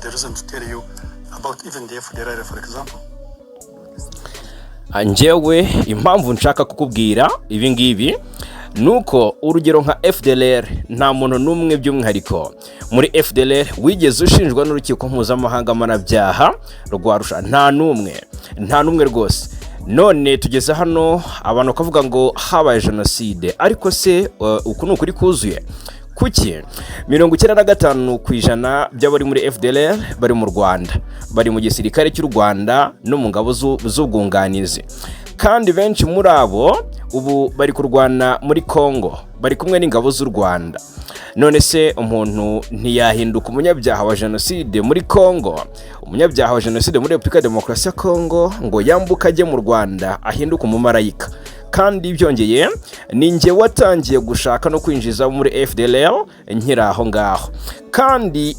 the reason to tell you about even the FDLR, for example. Njyewe impamvu nshaka kukubwira ibi ngibi ni uko urugero nka FDLR, nta muntu n'umwe by'umwihariko muri FDLR wigeze ushinjwa n'Urukiko Mpuzamahanga Mpanabyaha rwa Arusha. Nta n'umwe, nta n'umwe rwose. None tugeze hano abantu bakavuga ngo habaye jenoside, ariko se uku ni ukuri kuzuye? Kuki 95% by'abari muri FDLR bari mu Rwanda, bari mu gisirikare cy'u Rwanda no mu ngabo z'ubwunganizi, kandi benshi muri abo ubu bari kurwana muri Congo, bari kumwe n'ingabo z'u Rwanda? None se umuntu ntiyahinduka umunyabyaha wa jenoside muri Congo, umunyabyaha wa jenoside muri Repubulika ya Demokarasi ya Congo, ngo yambuke ajye mu Rwanda ahinduke umumarayika? Kandi byongeye, ni njye watangiye gushaka no kwinjiza muri FDLR nkiri aho ngaho, kandi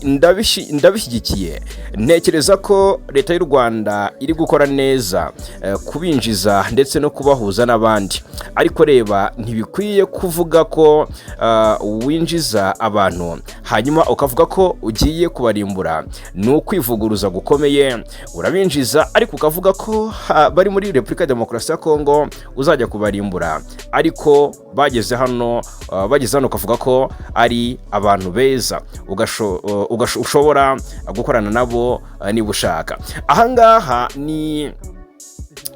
ndabishyigikiye. Ntekereza ko leta y'u Rwanda iri gukora neza kubinjiza ndetse no kubahuza n'abandi. Ariko reba, ntibikwiye kuvuga ko winjiza abantu hanyuma ukavuga ko ugiye kubarimbura. Ni ukwivuguruza gukomeye. Urabinjiza ariko ukavuga ko bari muri Repubulika ya Demokarasi ya Kongo uzajya kubarimbura, ariko bageze hano ukavuga ko ari abantu beza ushobora gukorana nabo niba ushaka. Ahangaha ni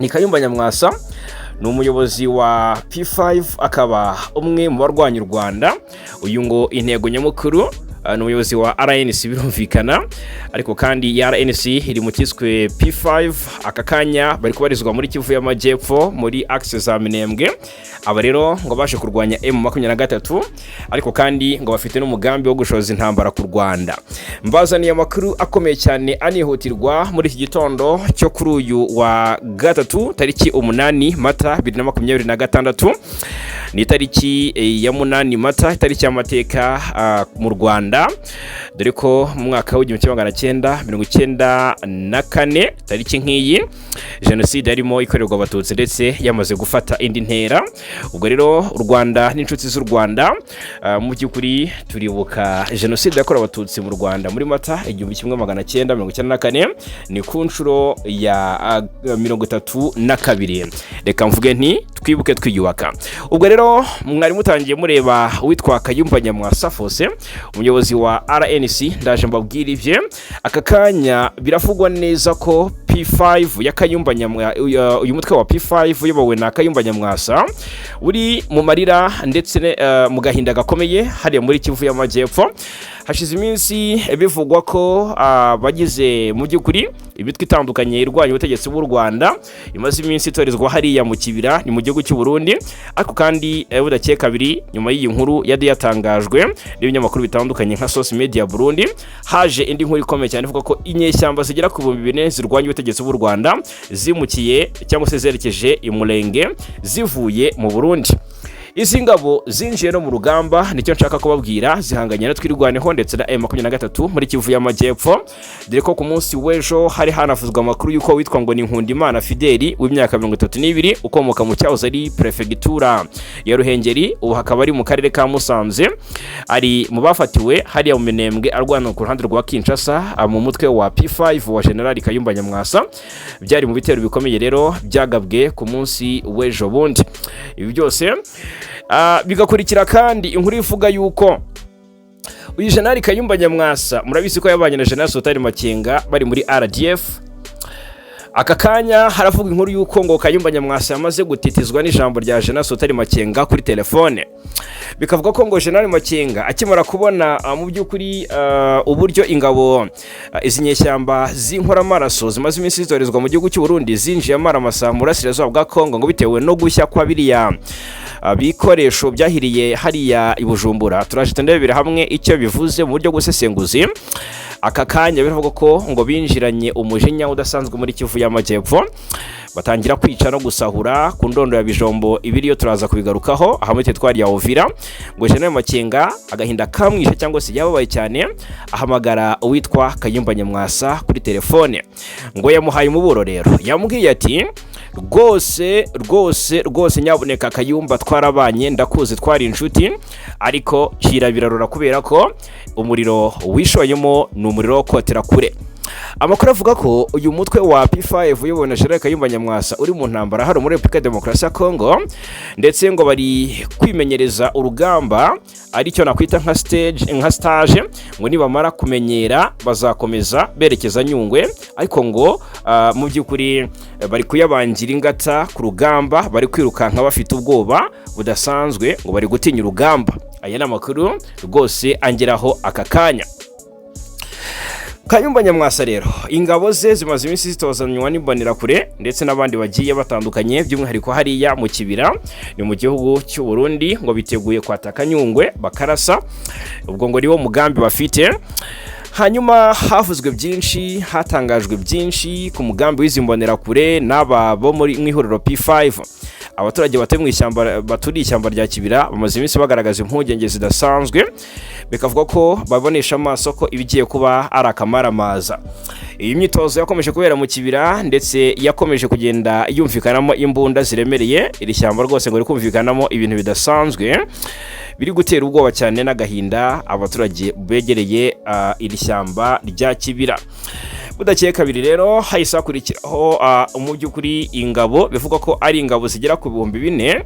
Kayumba Nyamwasa, ni umuyobozi wa P5, akaba umwe mu barwanya u Rwanda. Uyu ngo intego nyamukuru, ni umuyobozi wa RNC birumvikana, ariko kandi iyi RNC iri mu cyiswe P5. Aka kanya bari kubarizwa muri Kivu y'Amajyepfo, muri axe za Minembwe. Aba rero ngo baje kurwanya M23, ariko kandi ngo bafite n'umugambi wo gushoza intambara ku Rwanda. Mbazaniye amakuru akomeye cyane anihutirwa muri iki gitondo cyo kuri uyu wa gatatu, tariki 8 Mata 2026. Ni itariki ya 8 Mata, itariki y'amateka mu Rwanda, dore ko mu mwaka w'1994, tariki nk'iyi, jenoside yarimo ikorerwa Abatutsi ndetse yamaze gufata indi ntera. Ubwo rero u Rwanda n'inshuti z'u Rwanda, mu by'ukuri turibuka jenoside yakorewe Abatutsi mu Rwanda muri Mata 1994, ni ku nshuro ya 32. Reka mvuge nti twibuke twiyubaka. Ubwo rero mwari mutangiye mureba uwitwa Kayumba Nyamwasa Fose, umuyobozi wa RNC. Ndaje mbabwire ibye. Aka kanya biravugwa neza ko P5 ya Kayumba Nyamwa, uyu mutwe wa P5 uyobowe na Kayumba Nyamwasa, uri mu marira ndetse mu gahinda gakomeye hariya muri Kivu y'Amajyepfo. Hashize iminsi bivugwa ko abagize mu by'ukuri imitwe itandukanye irwanya ubutegetsi bw'u Rwanda imaze iminsi itorezwa hariya mu Kibira, ni mu gihugu cy'u Burundi. Ariko kandi budakeye kabiri nyuma y'iyi nkuru yari yatangajwe n'ibinyamakuru bitandukanye nka Source Media Burundi, haje indi nkuru ikomeye cyane ivuga ko inyeshyamba zigera ku 4000 zirwanya ubutegetsi bw'u Rwanda zimukiye cyangwa se zerekeje i Murenge zivuye mu Burundi. Izi ngabo zinjiye no mu rugamba, nicyo nshaka kubabwira, zihanganye na Twirwaneho ndetse na M23 muri Kivu y'Amajyepfo, dore ko ku munsi w'ejo hari hanavuzwe amakuru y'uko witwa ngo ni Nkundimana Fideli w'imyaka 32, ukomoka mu cyahoze ari Perefegitura ya Ruhengeri, ubu hakaba ari mu karere ka Musanze, ari mu bafatiwe hariya mu Minembwe arwana ku ruhande rwa Kinshasa mu mutwe wa P5 wa General Kayumba Nyamwasa. Byari mu bitero bikomeye rero byagabwe ku munsi w'ejo bundi. Ibi byose bigakurikira kandi inkuru ivuga yuko uyu General Kayumba Nyamwasa, murabizi ko yabanye na General Sultani Makenga bari muri RDF. Aka kanya haravuga inkuru y'uko ngo Kayumba Nyamwasa yamaze gutitizwa n'ijambo rya General Sultani Makenga kuri telefone. Bikavuga ko ngo General Makenga akimara kubona mu by'ukuri uburyo ingabo izi nyeshyamba z'inkoramaraso zimaze iminsi zitorezwa mu gihugu cy'u Burundi zinjiye amaramasa mu burasirazuba bwa Kongo, ngo bitewe no gushya kwa biriya bikoresho byahiriye hariya i Bujumbura, turaje turebera hamwe icyo bivuze mu buryo bw'ubusesenguzi. Aka kanya biravuga ko ngo binjiranye umujinya udasanzwe muri Kivu y'Amajyepfo, batangira kwica no gusahura ku ndondo ya Bijombo. Ibiriyo turaza kubigarukaho aha muri teritwari ya Uvira. Ngo General Makenga agahinda kamwishe cyangwa se yababaye cyane, ahamagara uwitwa Kayumba Nyamwasa kuri telefone, ngo yamuhaye umuburo. Rero yamubwiye ati: Rwose rwose rwose, nyabuneka Kayumba, twarabanye, ndakuzi, twari inshuti, ariko cira birarura kubera ko umuriro wishoyemo ni umuriro wo kotera kure. Amakuru avuga ko uyu mutwe wa P5 uyobowe na General Kayumba Nyamwasa uri mu ntambara hano muri Repubulika ya Demokarasi ya Kongo, ndetse ngo bari kwimenyereza urugamba, aricyo nakwita nka stage, nka stage. Ngo nibamara kumenyera bazakomeza berekeza Nyungwe, ariko ngo mu by'ukuri bari kuyabangira ingata ku rugamba, bari kwirukanka bafite ubwoba budasanzwe, ngo bari gutinya urugamba. Aya ni amakuru rwose angeraho aka kanya. Kayumba Nyamwasa rero, ingabo ze zimaze iminsi zitozanywa n'Imbonerakure ndetse n'abandi bagiye batandukanye, by'umwihariko hariya mu Kibira, ni mu gihugu cy'u Burundi, ngo biteguye kwataka Nyungwe bakarasa. Ubwo ngo niwo mugambi bafite. Hanyuma havuzwe byinshi, hatangajwe byinshi ku mugambi w'izi Mbonerakure n'aba bo muri mu ihuriro P5. Abaturage batuye mu ishyamba, baturiye ishyamba rya Kibira, bamaze iminsi bagaragaza impungenge zidasanzwe, bikavuga ko babonesha amaso ko ibigiye kuba ari akamaramaza. Iyi myitozo yakomeje kubera mu Kibira, ndetse yakomeje kugenda yumvikanamo imbunda ziremereye. Iri shyamba rwose ngo rikumvikanamo ibintu bidasanzwe biri gutera ubwoba cyane n'agahinda abaturage begereye iri shyamba rya Kibira. Budakeye kabiri rero hahise hakurikiraho mu by'ukuri ingabo bivugwa ko ari ingabo zigera ku 4000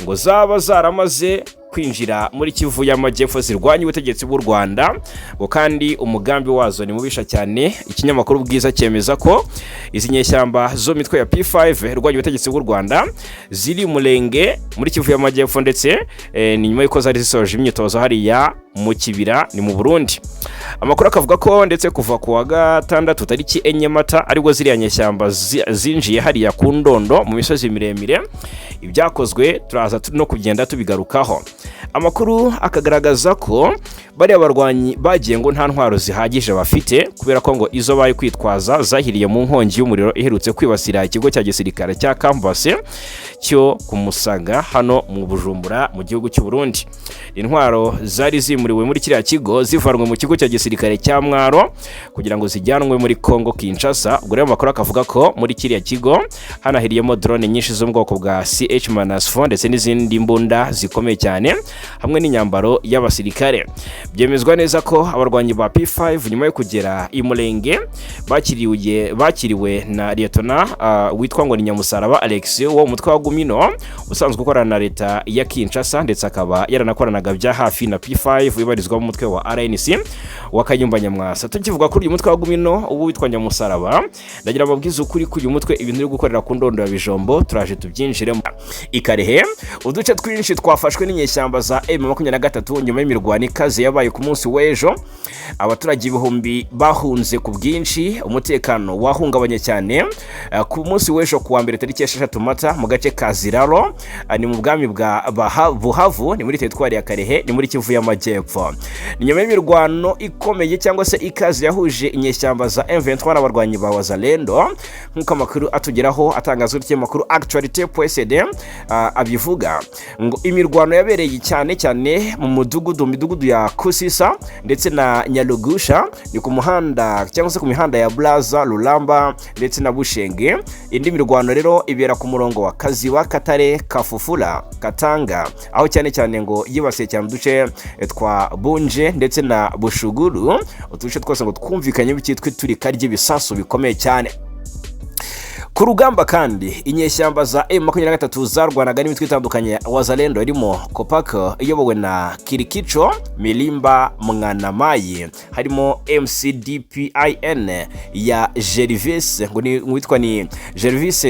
ngo zaba zaramaze kwinjira muri Kivu y'Amajyepfo zirwanya ubutegetsi bw'u Rwanda, ngo kandi umugambi wazo ni mubisha cyane. Ikinyamakuru Bwiza cyemeza ko izi nyeshyamba zo mitwe ya P5 irwanya ubutegetsi bw'u Rwanda ziri Murenge muri Kivu y'Amajyepfo, ndetse ni nyuma y'uko zari zisoje imyitozo hariya mu Kibira, ni mu Burundi. Amakuru akavuga ko ndetse kuva ku wa gatandatu tariki 4 Mata aribwo ziriya nyeshyamba zinjiye hariya ku Ndondo mu misozi miremire. Ibyakozwe turaza no kugenda tubigarukaho. Amakuru akagaragaza ko bariya barwanyi bagiye ngo nta ntwaro zihagije bafite, kubera ko ngo izo bari kwitwaza zahiriye mu nkongi y'umuriro iherutse kwibasira ikigo cya gisirikare cya Kambase cyo ku Musaga hano mu Bujumbura mu gihugu cy'u Burundi. Intwaro zari zimuriwe muri kiriya kigo zivanwe mu kigo cya gisirikare cya Mwaro kugira ngo zijyanwe muri Congo Kinshasa. Ubwo rero amakuru akavuga ko muri kiriya kigo hanahiriyemo drone nyinshi zo mu bwoko bwa CH-4 ndetse n'izindi mbunda zikomeye cyane hamwe n'inyambaro y'abasirikare. Byemezwa neza ko abarwanyi ba P5 nyuma yo kugera i Murenge bakiriwe na Lieutenant witwa ngo ni Nyamusaraba Alex wo mu mutwe wa Gumino usanzwe ukorana na leta ya Kinshasa, ndetse akaba yaranakoranaga bya hafi na P5 ibarizwa mu mutwe wa RNC wa Kayumba Nyamwasa. Tukivuga kuri uyu mutwe wa Gumino ubu witwa Nyamusaraba, ndagira ababwiza ukuri kuri uyu mutwe, ibintu uri gukorera ku Ndondo ya Bijombo turaje tubyinjiremo. Ikarehe uduce twinshi twafashwe n'inyeshyamba za M23 nyuma y'imirwano ikaze yabaye ku munsi w'ejo. Abaturage ibihumbi bahunze ku bwinshi, umutekano wahungabanye cyane ku munsi w'ejo kuwa mbere tariki 6 Mata mu gace ka Ziraro, ni mu bwami bwa Buhavu, ni muri teritwari ya Karehe, ni muri Kivu y'Amajyepfo. Ni nyuma y'imirwano ikomeye cyangwa se ikaze yahuje inyeshyamba za M23 n'abarwanyi ba Wazalendo, nk'uko amakuru atugeraho atangazwa n'ikinyamakuru Actualité.cd abivuga. Ngo imirwano yabereye cyane cyane mu midugudu ya Kusisa ndetse na Nyarugusha, ni ku muhanda cyangwa se ku mihanda ya Blaza, Ruramba ndetse na Bushenge. Indi mirwano rero ibera ku murongo wa Kaziwa, Katare, Kafufura, Katanga, aho cyane cyane ngo yibasiye cyane uduce twa Bunje ndetse na Bushuguru. Uduce twose ngo twumvikanye bikitwa iturika ry'ibisasu bikomeye cyane. Ku rugamba kandi, inyeshyamba za M23 zarwanaga n'imitwe itandukanye ya Wazalendo irimo Kopako iyobowe na Kirikicho Milimba Mwanamayi, harimo MCDPIN ya Gervais, ngo ni witwa ni Gervais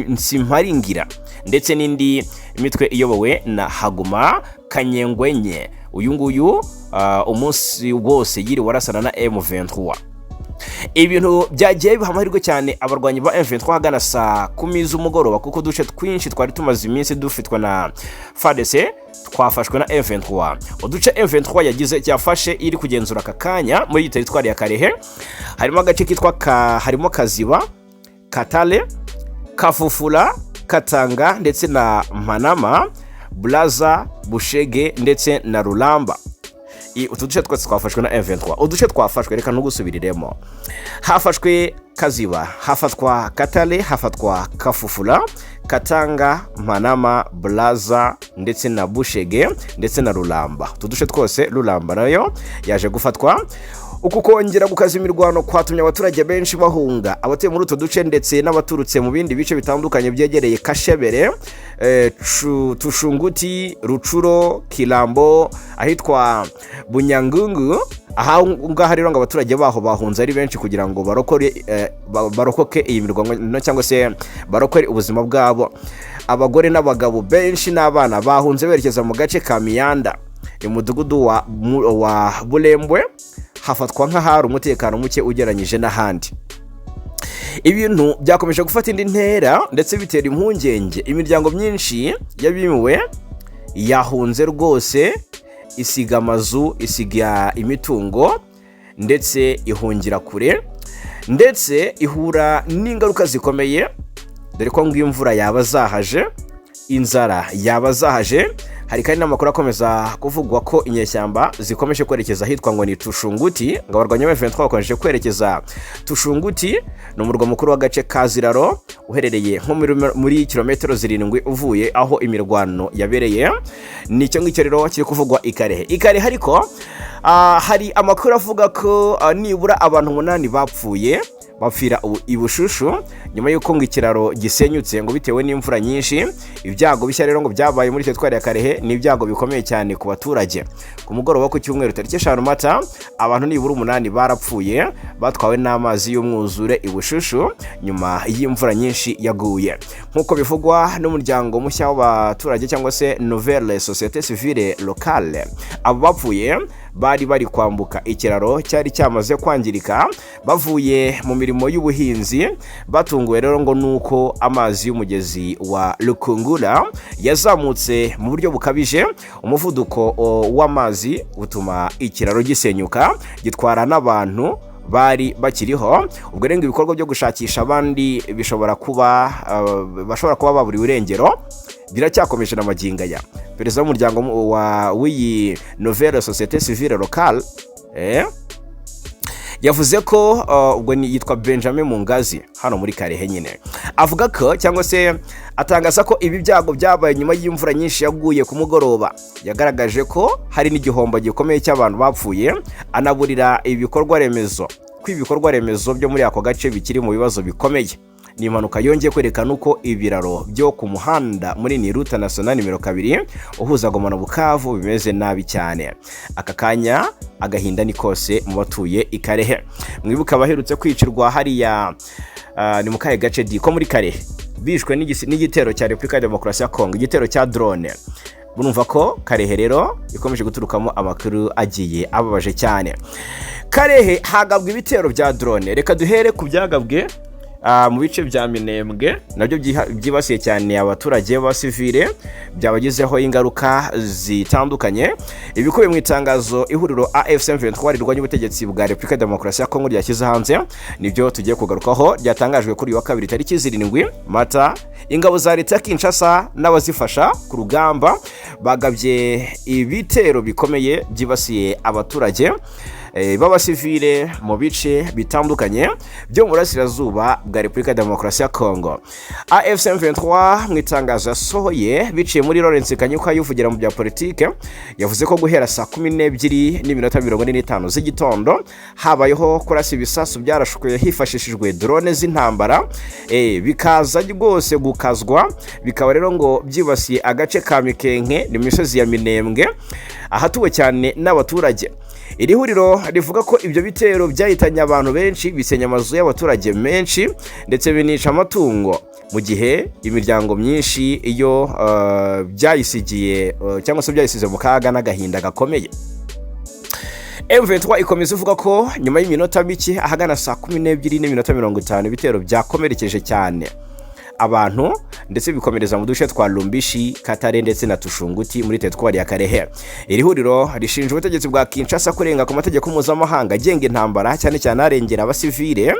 Nsimparingira, ndetse n'indi mitwe iyobowe na Haguma Kanyengwenye. Uyu nguyu umunsi wose yiriwe arasana na M23. Ibintu byagiye biha amahirwe cyane abarwanyi ba M23 ahagana saa 10 z'umugoroba, kuko uduce twinshi twari tumaze iminsi dufitwa na FARDC twafashwe na M23. Uduce M23 yagize cyafashe iri kugenzura aka kanya muri iyi teritwari ya Karehe harimo agace kitwa harimo Kaziba, Katale, Kafufura, Katanga ndetse na Manama, Blaza, Bushege ndetse na Ruramba. Utu duce twose twafashwe na M23. Uduce twafashwe reka ntugusubiriremo. Hafashwe Kaziba, hafatwa Katale, hafatwa Kafufura, Katanga, Manama, Bulaza ndetse na Bushege ndetse na Rulamba. Utu duce twose, Rulamba nayo yaje gufatwa. Uku kongera gukaza imirwano kwatumye abaturage benshi bahunga, abatuye muri utu duce ndetse n'abaturutse mu bindi bice bitandukanye byegereye Kashebere, Tushunguti, Rucuro, Kirambo, ahitwa Bunyangungu. Aha ngaha rero ngo abaturage baho bahunze ari benshi kugira ngo barokore barokoke iyi mirwano cyangwa se barokore ubuzima bwabo. Abagore n'abagabo benshi n'abana bahunze berekeza mu gace ka Miyanda, umudugudu wa Burembwe, hafatwa nk'ahari umutekano muke ugereranyije n'ahandi. Ibintu byakomeje gufata indi ntera ndetse bitera impungenge. Imiryango myinshi y'abimuwe yahunze rwose, isiga amazu, isiga imitungo ndetse ihungira kure, ndetse ihura n'ingaruka zikomeye, dore ko ngo imvura yaba zahaje, inzara yaba zahaje. Hari kandi n'amakuru akomeza kuvugwa ko inyeshyamba zikomeje kwerekeza ahitwa ngo ni Tushunguti, ngo abarwanya M23 bakomeje kwerekeza Tushunguti, ni umurwa mukuru w'agace ka Ziraro, uherereye nko muri kilometero 7 uvuye aho imirwano yabereye. Ni icyo ngicyo rero kiri kuvugwa i Karehe. I Karehe ariko hari amakuru avuga ko nibura abantu 8 bapfuye, bapfira i Bushushu nyuma y'uko ngo ikiraro gisenyutse ngo bitewe n'imvura nyinshi. Ibyago bishya rero ngo byabaye muri teritwari ya Karehe ni ibyago bikomeye cyane ku baturage. Ku mugoroba ku cyumweru tariki 5 Mata, abantu nibura 8 barapfuye, batwawe n'amazi y'umwuzure i Bushushu nyuma y'imvura nyinshi yaguye, nk'uko bivugwa n'umuryango mushya w'abaturage cyangwa se Nouvelle Société Civile Locale. Abo bapfuye bari bari kwambuka ikiraro cyari cyamaze kwangirika bavuye mu mirimo y'ubuhinzi. Batunguwe rero ngo nuko amazi y'umugezi wa Rukungura yazamutse mu buryo bukabije, umuvuduko w'amazi utuma ikiraro gisenyuka, gitwara n'abantu bari bakiriho. Ubwo rero ibikorwa byo gushakisha abandi bishobora kuba bashobora kuba baburiwe irengero biracyakomeje na magingo aya. Perezida w'umuryango w'iyi Nouvelle Société Civile Locale yavuze ko ubwo yitwa Benjamin Mungazi hano muri Karehe nyine, avuga ko cyangwa se atangaza ko ibi byago byabaye nyuma y'imvura nyinshi yaguye ku mugoroba. Yagaragaje ko hari n'igihombo gikomeye cy'abantu bapfuye, anaburira ibikorwa remezo, ko ibikorwa remezo byo muri ako gace bikiri mu bibazo bikomeye. Ni impanuka yongeye kwerekana uko ibiraro byo ku muhanda munini, Route Nationale nimero 2, uhuza Goma na Bukavu bimeze nabi cyane. Aka kanya agahinda ni kose mu batuye i Karehe. Mwibuka abaherutse kwicirwa hariya, ni mu kahe gace di ko muri Karehe, bishwe n'igitero cya Repubulika ya Demokarasi ya Kongo, igitero cya drone. Murumva ko Karehe rero ikomeje guturukamo amakuru agiye ababaje cyane. Karehe hagabwa ibitero bya drone. Reka duhere ku byagabwe mu bice bya Minembwe, nabyo byibasiye cyane abaturage b'abasivile, byabagizeho ingaruka zitandukanye. Ibikubiye mu itangazo ihuriro AFC M23 rirwanya ubutegetsi bwa Repubulika ya Demokarasi ya Kongo ryashyize hanze nibyo tugiye kugarukaho, ryatangajwe kuri uyu wa kabiri tariki 7 Mata. Ingabo za leta ya Kinshasa n'abazifasha ku rugamba bagabye ibitero bikomeye byibasiye abaturage b'abasivile mu bice bitandukanye byo mu burasirazuba bwa Repubulika ya Demokarasi ya Kongo. AFC M23 mu itangazo yasohoye biciye muri Lawrence Kanyuka yuvugira mu bya politike, yavuze ko guhera saa 12:45 z'igitondo habayeho kurasa ibisasu byarashwe hifashishijwe drone z'intambara, bikaza rwose gukazwa, bikaba rero ngo byibasiye agace ka Mikenke, ni mu misozi ya Minembwe, ahatuwe cyane n'abaturage. Iri huriro rivuga ko ibyo bitero byahitanye abantu benshi, bisenya amazu y'abaturage menshi ndetse binica amatungo, mu gihe imiryango myinshi iyo byayisigiye cyangwa se byayisize mu kaga n'agahinda gakomeye. M23 ikomeza ivuga ko nyuma y'iminota mike, ahagana saa 12:50, ibitero byakomerekeje cyane abantu ndetse bikomereza mu duce twa Lumbishi, Katare ndetse na Tushunguti muri teritwari ya Karehe. Iri huriro rishinja ubutegetsi bwa Kinshasa kurenga ku mategeko mpuzamahanga agenga intambara, cyane cyane arengera abasivile,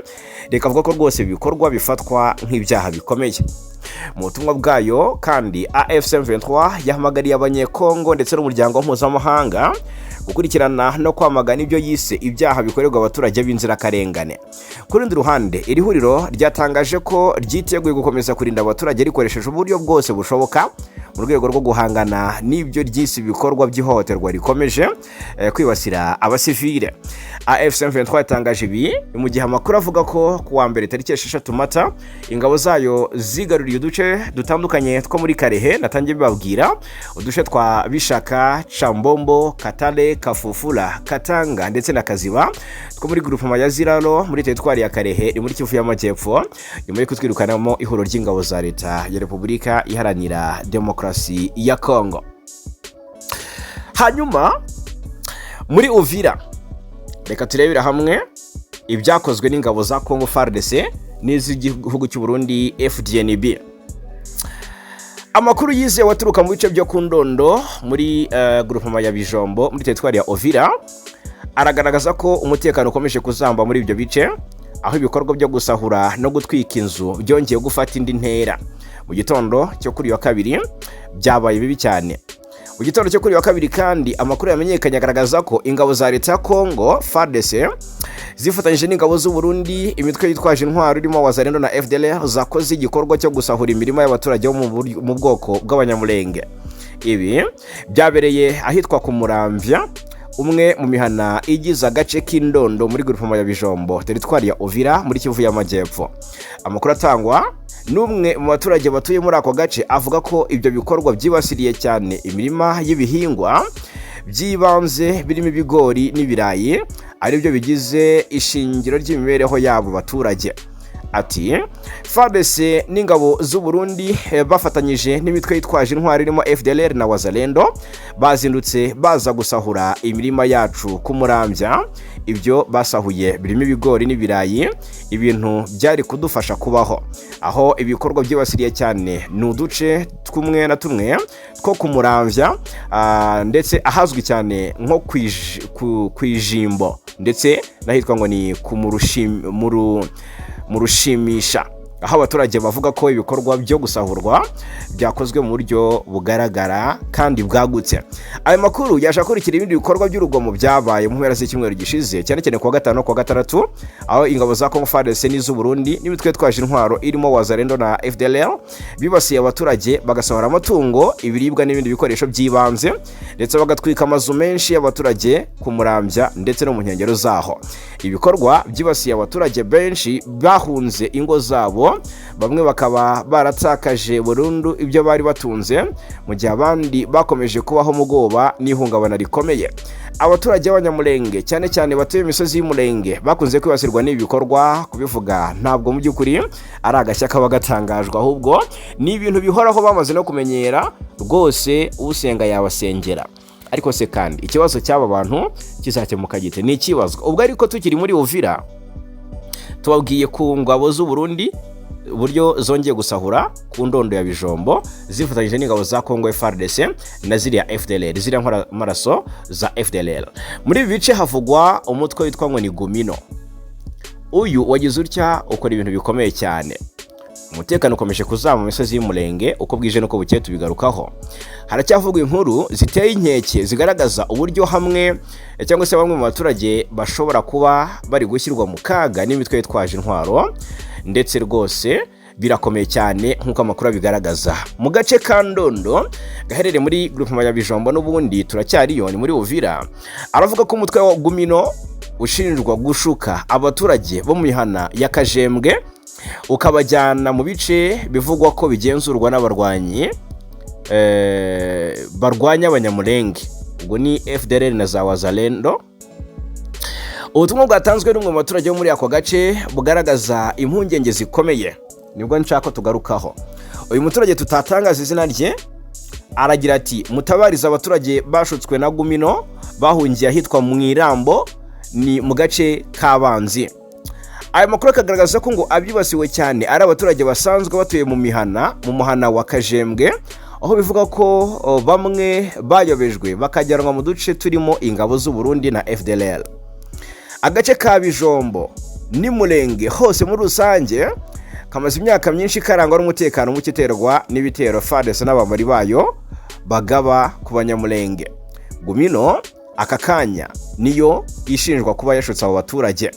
rikavuga ko rwose ibi bikorwa bifatwa nk'ibyaha bikomeye. Mu butumwa bwayo kandi, AFC M23 yahamagariye Abanyekongo ndetse n'umuryango mpuzamahanga Gukurikirana no kwamagana ibyo yise ibyaha bikorerwa abaturage b'inzirakarengane. Ku rundi ruhande, iri huriro ryatangaje ko ryiteguye gukomeza kurinda abaturage rikoresheje uburyo bwose bushoboka mu rwego rwo guhangana n'ibyo ryise ibikorwa by'ihohoterwa rikomeje kwibasira abasivile. AFC M23 yatangaje ibi mu gihe amakuru avuga ko ku wa mbere tariki 6 Mata ingabo zayo zigaruriye uduce dutandukanye two muri Kalehe. Natangiye bibabwira uduce twa Bishaka, Cambombo, Katale, Kafufula, Katanga ndetse na Kaziba two muri groupement ya Ziralo muri teritwari ya Kalehe iri muri Kivu y'Amajyepfo, nyuma yo kutwirukanamo ihuriro ry'ingabo za Leta ya Repubulika Iharanira Demokarasi ya Kongo. Hanyuma muri Uvira, reka turebere hamwe ibyakozwe n'ingabo za Congo FARDC n'iz'igihugu cy'u Burundi FDNB. Amakuru yizewe aturuka mu bice byo ku Ndondo muri groupement ya Bijombo muri teritwari ya Uvira aragaragaza ko umutekano ukomeje kuzamba muri ibyo bice, aho ibikorwa byo gusahura no gutwika inzu byongeye gufata indi ntera. Mu gitondo cyo kuri uyu wa kabiri byabaye bibi cyane. Mu gitondo cyo kuri uyu wa kabiri kandi, amakuru yamenyekanye agaragaza ko ingabo za Leta ya Congo FARDC zifatanyije n'ingabo z'u Burundi, imitwe yitwaje intwaro irimo Wazalendo na FDLR, zakoze igikorwa cyo gusahura imirima y'abaturage bo mu bwoko bw'Abanyamulenge. Ibi byabereye ahitwa ku Muramvya, umwe mu mihana igize agace k'Indondo muri groupement ya Bijombo, teritwari ya Uvira muri Kivu y'Amajyepfo. Amakuru atangwa n'umwe mu baturage batuye muri ako gace avuga ko ibyo bikorwa byibasiriye cyane imirima y'ibihingwa by'ibanze birimo ibigori n'ibirayi, aribyo bigize ishingiro ry'imibereho y'abo baturage. Ati: "FARDC n'ingabo z'u Burundi bafatanyije n'imitwe yitwaje intwaro irimo FDLR na Wazalendo bazindutse baza gusahura imirima yacu ku Murambya. Ibyo basahuye birimo ibigori n'ibirayi, ibintu byari kudufasha kubaho. Aho ibikorwa byibasiriye cyane ni uduce tumwe na tumwe two ku Muramvya, ndetse ahazwi cyane nko ku Ijimbo ndetse n'ahitwa ngo ni ku mu Rushimisha, aho abaturage bavuga ko ibikorwa byo gusahurwa byakozwe mu buryo bugaragara kandi bwagutse." Ayo makuru yaje akurikira ibindi bikorwa by'urugomo byabaye mu mpera z'icyumweru gishize, cyane cyane kuwa gatanu no kuwa gatandatu, aho ingabo za Congo FARDC n'iz'u Burundi n'imitwe yitwaje intwaro irimo Wazalendo na FDLR bibasiye abaturage, bagasahura amatungo, ibiribwa n'ibindi bikoresho by'ibanze, ndetse bagatwika amazu menshi y'abaturage ku Murambya ndetse no mu nkengero zaho. Ibikorwa byibasiye abaturage benshi bahunze ingo zabo, bamwe bakaba baratakaje burundu ibyo bari batunze, mu gihe abandi bakomeje kubaho mu bwoba n'ihungabana rikomeye. Abaturage b'Abanyamulenge, cyane cyane batuye imisozi y'Umulenge, bakunze kwibasirwa n'ibi bikorwa. Kubivuga ntabwo mu by'ukuri ari agashya kaba gatangajwe, ahubwo ni ibintu bihoraho bamaze no kumenyera rwose. Usenga yabasengera. Ariko se kandi ikibazo cy'aba bantu kizakemuka gite? Ni ikibazo. Ubwo ariko tukiri muri Uvira, tubabwiye ku ngabo z'u Burundi uburyo zongeye gusahura ku Ndondo ya Bijombo zifatanyije n'ingabo za Congo FARDC na ziriya FDLR, ziriya nkoramaraso za FDLR. Muri ibi bice havugwa umutwe witwa ngo ni Gumino. Uyu wagize utya ukora ibintu bikomeye cyane. Umutekano ukomeje kuzama mu misozi y'Umurenge uko bwije n'uko bukeye, tubigarukaho. Haracyavugwa inkuru ziteye inkeke zigaragaza uburyo hamwe cyangwa se bamwe mu baturage bashobora kuba bari gushyirwa mu kaga n'imitwe yitwaje intwaro, ndetse rwose birakomeye cyane nk'uko amakuru abigaragaza. Mu gace ka Ndondo gaherereye muri groupement ya Bijombo, n'ubundi turacyariyo, ni muri Uvira, aravuga ko umutwe wa Gumino ushinjwa gushuka abaturage bo mu mihana ya Kajembwe ukabajyana mu bice bivugwa ko bigenzurwa n'abarwanyi barwanya Abanyamulenge, ubwo ni FDLR na za Wazalendo. Ubutumwa bwatanzwe n'umwe mu baturage bo muri ako gace bugaragaza impungenge zikomeye, nibwo nshaka ko tugarukaho. Uyu muturage tutatangaza izina rye aragira ati: "Mutabariza abaturage bashutswe na Gumino bahungiye ahitwa mu Irambo, ni mu gace k'Abanzi." Aya makuru akagaragaza ko ngo abibasiwe cyane ari abaturage basanzwe batuye mu mihana, mu muhana wa Kajembwe, aho bivuga ko bamwe bayobejwe bakajyanwa mu duce turimo ingabo z'u Burundi na FDLR. Agace ka Bijombo n'Imurenge hose muri rusange kamaze imyaka myinshi karangwa n'umutekano muke uterwa n'ibitero FARDC n'abambari bayo bagaba ku Banyamulenge. Gumino Aka kanya niyo ishinjwa kuba yashutse abo baturage.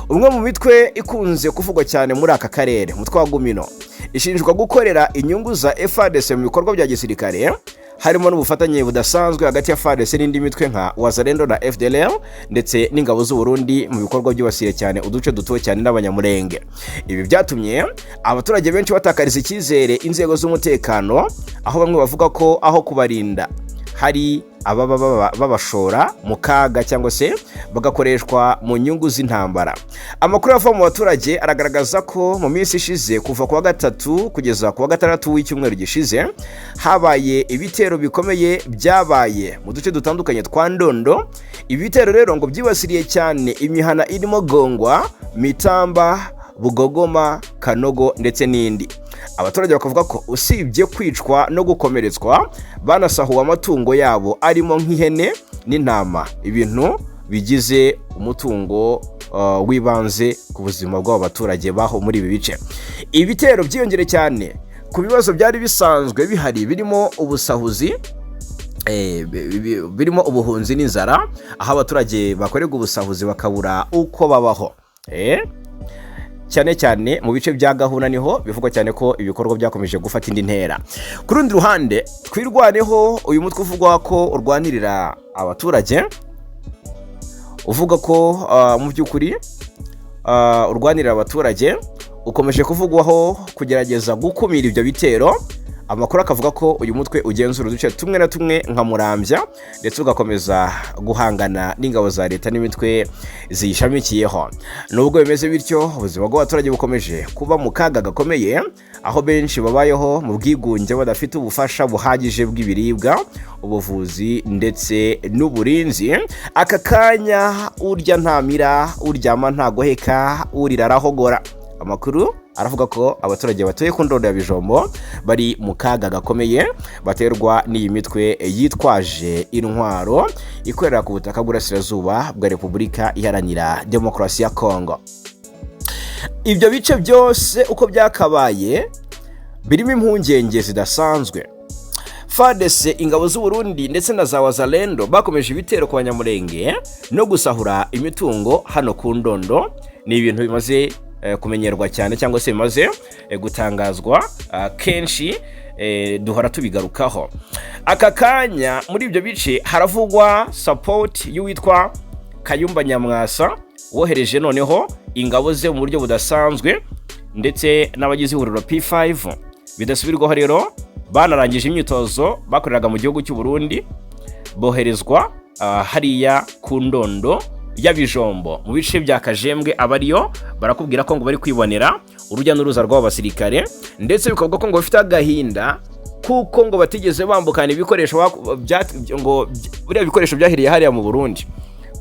Umwe mu mitwe ikunze kuvugwa cyane muri aka karere, umutwe wa Gumino, ishinjwa gukorera inyungu za FARDC mu bikorwa bya gisirikare, harimo n'ubufatanye budasanzwe hagati ya FARDC n'indi mitwe nka Wazalendo na FDLR ndetse n'ingabo z'u Burundi mu bikorwa byibasiye cyane uduce dutuwe cyane n'Abanyamurenge. Ibi byatumye abaturage benshi batakariza icyizere inzego z'umutekano, aho bamwe bavuga ko aho kubarinda hari ababa babashora mu kaga cyangwa se bagakoreshwa mu nyungu z'intambara. Amakuru ava mu baturage aragaragaza ko mu minsi ishize, kuva ku wa gatatu kugeza ku wa gatandatu w'icyumweru gishize, habaye ibitero bikomeye byabaye mu duce dutandukanye twa Ndondo. Ibi bitero rero ngo byibasiriye cyane imihana irimo Gongwa, Mitamba, Bugogoma, Kanogo ndetse n'indi. Abaturage bakavuga ko usibye kwicwa no gukomeretswa, banasahuwe amatungo yabo arimo nk'ihene n'intama, ibintu bigize umutungo w'ibanze ku buzima bw'abo baturage baho muri ibi bice. Ibitero byiyongere cyane ku bibazo byari bisanzwe bihari birimo ubusahuzi, birimo ubuhunzi n'inzara, aho abaturage bakorerwa ubusahuzi bakabura uko babaho. Cyane cyane mu bice bya Gahuna niho bivugwa cyane ko ibikorwa byakomeje gufata indi ntera. Ku rundi ruhande, Twirwaneho, uyu mutwe uvugwa ko urwanirira abaturage, uvuga ko mu by'ukuri urwanirira abaturage, ukomeje kuvugwaho kugerageza gukumira ibyo bitero. Amakuru akavuga ko uyu mutwe ugenzura uduce tumwe na tumwe nka Murambya, ndetse ugakomeza guhangana n'ingabo za leta n'imitwe ziyishamikiyeho. Nubwo bimeze bityo, ubuzima bw'abaturage bukomeje kuba mu kaga gakomeye, aho benshi babayeho mu bwigunge, badafite ubufasha buhagije bw'ibiribwa, ubuvuzi ndetse n'uburinzi. Aka kanya urya ntamira, uryama ntagoheka, urira arahogora. Amakuru aravuga ko abaturage batuye ku Ndondo ya Bijombo bari mu kaga gakomeye baterwa n'iyi mitwe yitwaje intwaro ikorera ku butaka bw'Uburasirazuba bwa Repubulika Iharanira Demokarasi ya Kongo. Ibyo bice byose uko byakabaye birimo impungenge zidasanzwe. FARDC, ingabo z'u Burundi ndetse na za Wazalendo bakomeje ibitero ku Banyamurenge no gusahura imitungo hano ku Ndondo. Ni ibintu bimaze kumenyerwa cyane cyangwa se bimaze gutangazwa kenshi, duhora tubigarukaho. Aka kanya muri ibyo bice haravugwa support y'uwitwa Kayumba Nyamwasa, wohereje noneho ingabo ze mu buryo budasanzwe ndetse n'abagize ihuriro P5. Bidasubirwaho rero, banarangije imyitozo bakoreraga mu gihugu cy'u Burundi, boherezwa hariya ku Ndondo ya Bijombo mu bice bya Kajembwe. Abariyo barakubwira ko ngo bari kwibonera urujya n'uruza rw'abo basirikare, ndetse bikavuga ko ngo bafite agahinda kuko ngo batigeze bambukana ibikoresho ngo buriya bikoresho byahiriye hariya mu Burundi,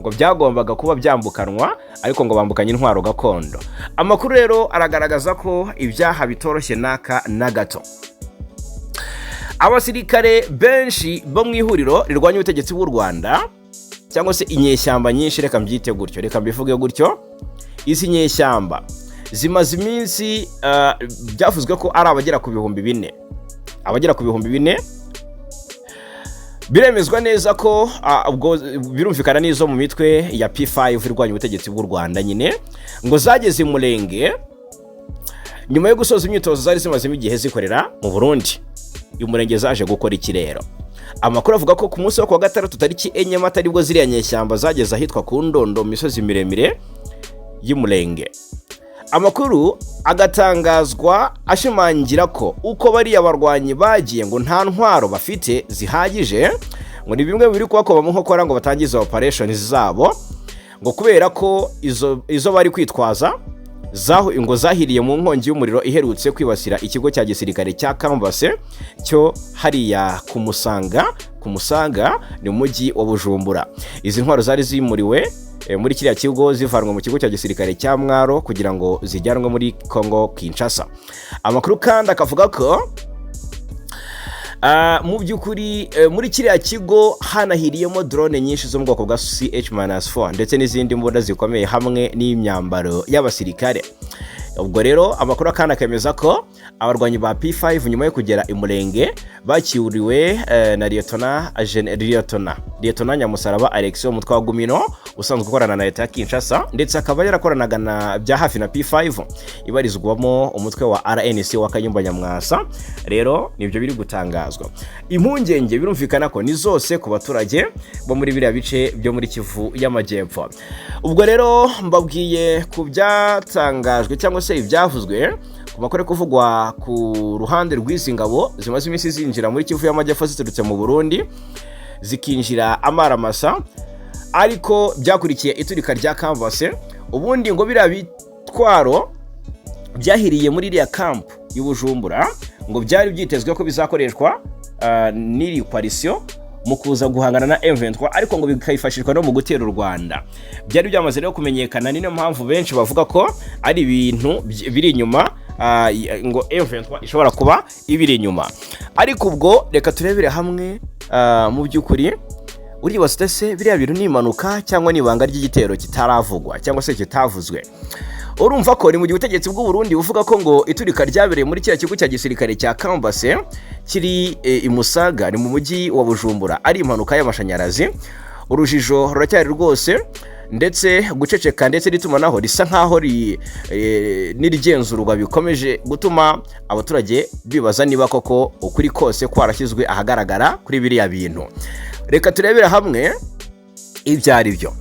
ngo byagombaga kuba byambukanwa, ariko ngo bambukanye intwaro gakondo. Amakuru rero aragaragaza ko ibyaha bitoroshye n'aka na gato. Abasirikare benshi bo mu ihuriro rirwanya ubutegetsi bw'u Rwanda, cyangwa se inyeshyamba nyinshi, reka mbyite gutyo, reka mbivuge gutyo, izi nyeshyamba zimaze iminsi, byavuzwe ko ari abagera ku 4000, abagera ku 4000. Biremezwa neza ko ubwo birumvikana n'izo mu mitwe ya P5 irwanya ubutegetsi bw'u Rwanda nyine, ngo zageze i Murenge nyuma yo gusoza imyitozo zari zimazemo igihe zikorera mu Burundi. Uyu murenge zaje gukora iki rero? Amakuru avuga ko ku munsi wo kuwa gatandatu tariki 4 Mata aribwo ziriya nyeshyamba zageze ahitwa ku Ndondo mu misozi miremire y'Umurenge. Amakuru agatangazwa ashimangira ko uko bariya barwanyi bagiye ngo nta ntwaro bafite zihagije, ngo ni bimwe biri kubakoma mu nkokora ngo batangize operation zabo, ngo kubera ko izo bari kwitwaza ngo zahiriye mu nkongi y'umuriro iherutse kwibasira ikigo cya gisirikare cya Kambase cyo hariya ku Musanga. Ku Musanga ni mu mujyi wa Bujumbura. Izi ntwaro zari zimuriwe muri kiriya kigo zivanwa mu kigo cya gisirikare cya Mwaro kugira ngo zijyanwe muri Congo Kinshasa. Amakuru kandi akavuga ko mu by'ukuri muri kiriya kigo hanahiriyemo drone nyinshi zo mu bwoko bwa CH-4 ndetse n'izindi mbunda zikomeye hamwe n'imyambaro y'abasirikare. Ubwo rero amakuru akandi akemeza ko abarwanyi ba P5 nyuma yo kugera i Murenge bakiriwe na Liyetona Nyamusaraba Alex umutwe wa Gumino usanzwe ukorana na leta ya Kinshasa, ndetse akaba yarakoranaga na bya hafi na P5 ibarizwamo umutwe wa RNC wa Kayumba Nyamwasa. Rero nibyo biri gutangazwa. Impungenge birumvikana ko ni zose ku baturage bo muri biriya bice byo muri Kivu y'Amajyepfo. Ubwo rero mbabwiye ku byatangajwe cyangwa se ibyavuzwe ku makuru ari kuvugwa ku ruhande rw'izi ngabo zimaze iminsi zinjira muri Kivu y'Amajyepfo ziturutse mu Burundi, zikinjira amaramasa, ariko byakurikiye iturika rya Kambase. Ubundi ngo biriya bitwaro byahiriye muri iriya kampu y'Ubujumbura ngo byari byitezwe ko bizakoreshwa n'iri coalition mu kuza guhangana na M23, ariko ngo bikayifashishwa no mu gutera u Rwanda. Byari byamaze rero kumenyekana, niyo mpamvu benshi bavuga ko ari ibintu biri inyuma, ngo M23 ishobora kuba ibiri inyuma. Ariko ubwo reka turebere hamwe mu by'ukuri uribaza se biriya bintu ni impanuka cyangwa ni ibanga ry'igitero kitaravugwa cyangwa se kitavuzwe? Urumva ko ni mu gihe ubutegetsi bw'u Burundi buvuga ko ngo iturika ryabereye muri kiriya kigo cya gisirikare cya Kambase kiri i Musaga, ni mu mujyi wa Bujumbura, ari impanuka y'amashanyarazi. Urujijo ruracyari rwose, ndetse guceceka ndetse n'itumanaho risa nkaho n'irigenzurwa bikomeje gutuma abaturage bibaza niba koko ukuri kose kwarashyizwe ahagaragara kuri biriya bintu. Reka turebere hamwe ibyo ari byo.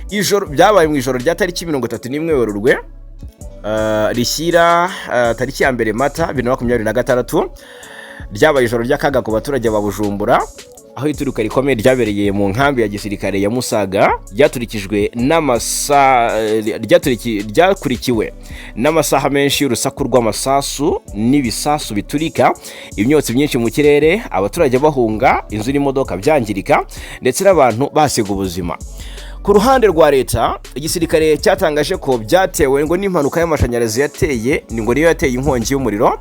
Ijoro byabaye mu ijoro rya tariki 31 Werurwe rishyira tariki ya 1 Mata 2026, ryabaye ijoro ry'akaga ku baturage ba Bujumbura, aho iturika rikomeye ryabereye mu nkambi ya gisirikare ya Musaga ryaturikijwe n'amasa ryakurikiwe n'amasaha menshi y'urusaku rw'amasasu n'ibisasu biturika, imyotsi myinshi mu kirere, abaturage bahunga, inzu n'imodoka byangirika, ndetse n'abantu basiga ubuzima. Ku ruhande rwa leta, igisirikare cyatangaje ko byatewe ngo n'impanuka y'amashanyarazi yateye, ni ngo niyo yateye inkongi y'umuriro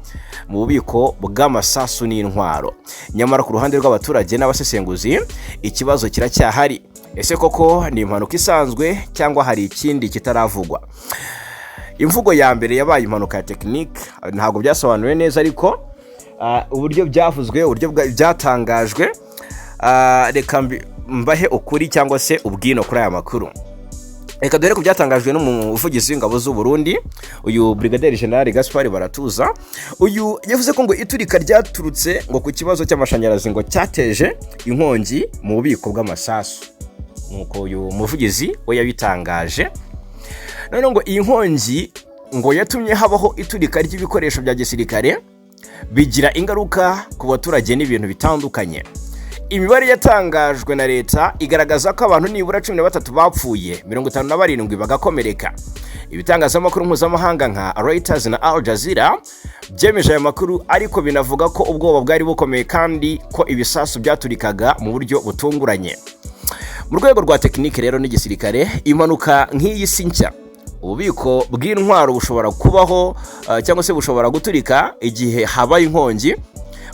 mu bubiko bw'amasasu n'intwaro. Nyamara ku ruhande rw'abaturage n'abasesenguzi, ikibazo kiracyahari: ese koko ni impanuka isanzwe cyangwa hari ikindi kitaravugwa? Imvugo ya mbere yabaye impanuka ya tekinike, ntabwo byasobanuwe neza, ariko uburyo byavuzwe, uburyo byatangajwe, reka mbahe ukuri cyangwa se ubwino kuri aya makuru. Reka dore ku byatangajwe n'umuvugizi w'ingabo z'u Burundi, uyu Brigadier General Gaspard Baratuza. Uyu yavuze ko ngo iturika ryaturutse ngo ku kibazo cy'amashanyarazi ngo cyateje inkongi mu bubiko bw'amasasu, nuko uyu muvugizi we yabitangaje. Noneho ngo iyi nkongi ngo yatumye habaho iturika ry'ibikoresho bya gisirikare, bigira ingaruka ku baturage n'ibintu bitandukanye. Imibare yatangajwe na leta igaragaza ko abantu nibura 13 bapfuye, 57 bagakomereka. Ibitangazamakuru mpuzamahanga nka Reuters na Al Jazeera byemeje aya makuru, ariko binavuga ko ubwoba bwari bukomeye kandi ko ibisasu byaturikaga mu buryo butunguranye. Mu rwego rwa tekinike rero n'igisirikare, impanuka nk'iyi si nshya. Ububiko bw'intwaro bushobora kubaho cyangwa se bushobora guturika igihe habaye inkongi,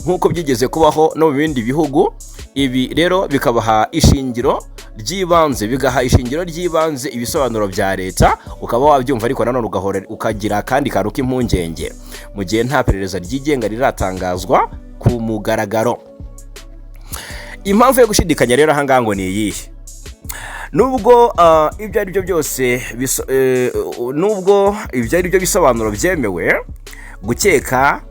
nk'uko byigeze kubaho no mu bindi bihugu. Ibi rero bikabaha ishingiro ry'ibanze, bigaha ishingiro ry'ibanze ibisobanuro bya leta, ukaba wabyumva, ariko nanone ugahora ukagira akandi kantu k'impungenge mu gihe nta perereza ryigenga riratangazwa ku mugaragaro. Impamvu yo gushidikanya rero ahangaha ngo ni iyihe? Nubwo ibyo ari byo byose nubwo ibyo ari byo bisobanuro byemewe, gukeka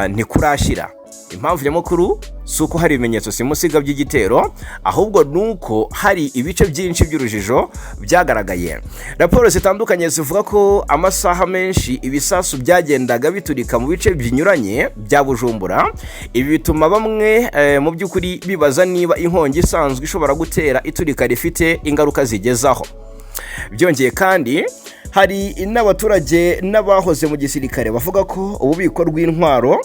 ntikurashira. Impamvu nyamukuru si uko hari ibimenyetso simusiga by'igitero, ahubwo ni uko hari ibice byinshi by'urujijo byagaragaye. Raporo zitandukanye zivuga ko amasaha menshi ibisasu byagendaga biturika mu bice binyuranye bya Bujumbura. Ibi bituma bamwe mu by'ukuri bibaza niba inkongi isanzwe ishobora gutera iturika rifite ingaruka zigezaho. Byongeye kandi, hari n'abaturage n'abahoze mu gisirikare bavuga ko ububiko bw'intwaro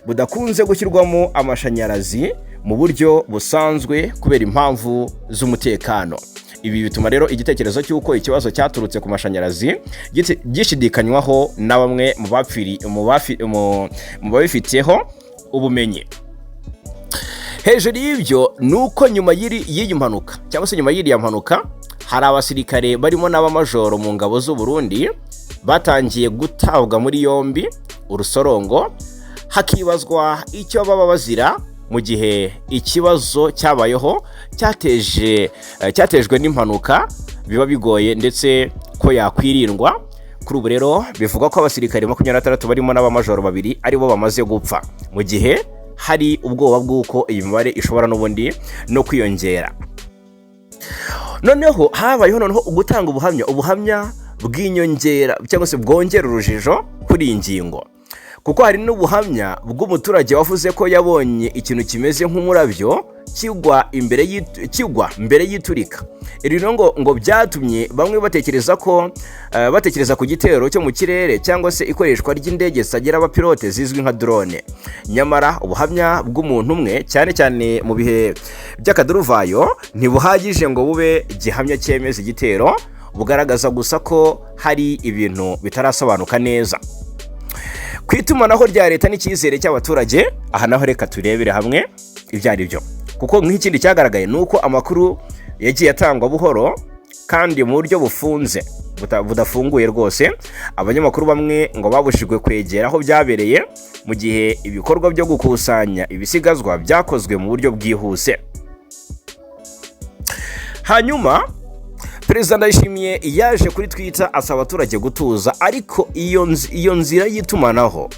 budakunze gushyirwamo amashanyarazi mu buryo busanzwe kubera impamvu z'umutekano. Ibi bituma rero igitekerezo cy'uko ikibazo cyaturutse ku mashanyarazi gishidikanywaho na bamwe mu bapfiri mu bafi- mu- mu babifiteho ubumenyi. Hejuru y'ibyo ni uko nyuma y'iyi mpanuka cyangwa se nyuma y'iriya mpanuka Hari abasirikare barimo n'abamajoro mu ngabo z'u Burundi batangiye gutabwa muri yombi urusorongo, hakibazwa icyo baba bazira mu gihe ikibazo cyabayeho cyatejwe n'impanuka biba bigoye ndetse ko yakwirindwa. Kuri ubu rero bivugwa ko abasirikare 26 barimo n'abamajoro babiri aribo bamaze gupfa, mu gihe hari ubwoba bw'uko iyi mibare ishobora n'ubundi no kwiyongera. Noneho habayeho noneho gutanga ubuhamya bw'inyongera cyangwa se bwongera urujijo kuri iyi ngingo, kuko hari n'ubuhamya bw'umuturage wavuze ko yabonye ikintu kimeze nk'umurabyo kigwa mbere y'iturika. Iri rero ngo byatumye bamwe batekereza ku gitero cyo mu kirere cyangwa se ikoreshwa ry'indege zitagira abapilote zizwi nka drone. Nyamara ubuhamya bw'umuntu umwe, cyane cyane mu bihe by'akaduruvayo, ntibuhagije ngo bube gihamya cyemeza igitero. Bugaragaza gusa ko hari ibintu bitarasobanuka neza. Ku itumanaho rya leta n'icyizere cy'abaturage, aha naho reka turebere hamwe ibyo ari byo, kuko nk'ikindi cyagaragaye ni uko amakuru yagiye atangwa buhoro kandi mu buryo bufunze, budafunguye rwose. Abanyamakuru bamwe ngo babujijwe kwegera aho byabereye, mu gihe ibikorwa byo gukusanya ibisigazwa byakozwe mu buryo bwihuse. Hanyuma Perezida Ndayishimiye yaje kuri Twitter asaba abaturage gutuza, ariko iyo nzira y'itumanaho